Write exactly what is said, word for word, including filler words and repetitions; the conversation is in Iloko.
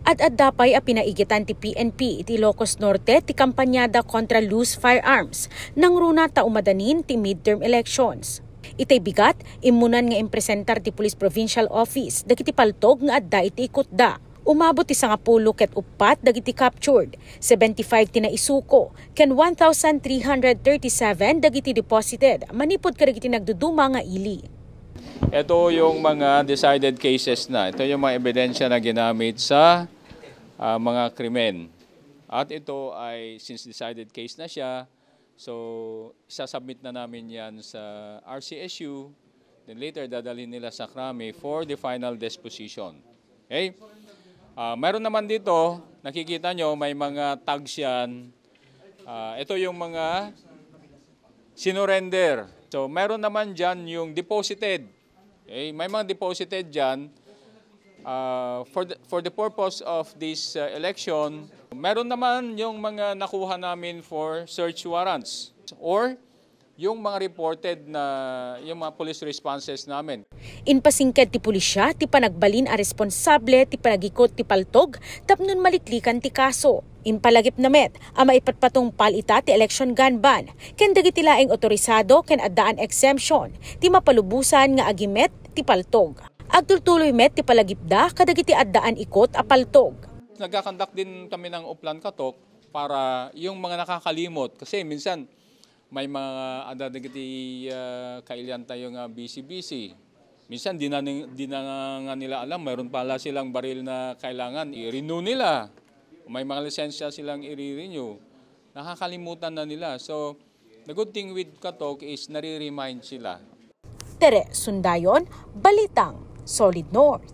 Ad-adda pay a pinaigitan ti P N P iti Ilocos Norte ti kampanyada kontra loose firearms, nangruna ta umadanin ti midterm elections. Itay bigat, immunan nga impresentar ti Police Provincial Office dagiti paltog nga adda iti ikutda. Umabot ti sangapulo ket uppat dagiti captured, seventy-five ti naisuko, ken one thousand three hundred thirty-seven dagiti deposited manipud kadagiti nagduduma nga ili. Ito yung mga decided cases na. Ito yung mga ebidensya na ginamit sa, ah, mga krimen. At ito ay, since decided case na siya, so isasubmit na namin yan sa R C S U. Then later, dadalhin nila sa krami for the final disposition. Okay? Ah, mayroon naman dito, nakikita nyo, may mga tags yan. Ah, ito yung mga sinurrender. So, mayroon naman dyan yung deposited. Okay? May mga deposited dyan, ah, for the, for the purpose of this, ah, election. Mayroon naman yung mga nakuha namin for search warrants or yung mga reported na, yung mga police responses namin. Impasingked ti pulisya ti panagbalin a responsable ti panagikut ti paltog tapno maliklikan ti kaso. Impalagipna met a maipatpatungpal ita ti election gun ban ken dagiti laeng otorisado ken addaan exemption ti mapalubosan nga agimet ti paltog. Agtultuloy met ti palagipda kadagiti addaan ikut a paltog. Nagkakandak din kami ng Uplan Katok para yung mga nakakalimot. Kasi minsan, may mga adda dagiti, ah, kailian tayo nga busy-busy. Minsan, di na ni-, di na nga nila alam, mayroon pala silang baril na kailangan i-renew nila. May mga lisensya silang i-renew. Nakakalimutan na nila. So, the good thing with Katok is nare-remind sila. Tere Sundayon, Balitang Solid North.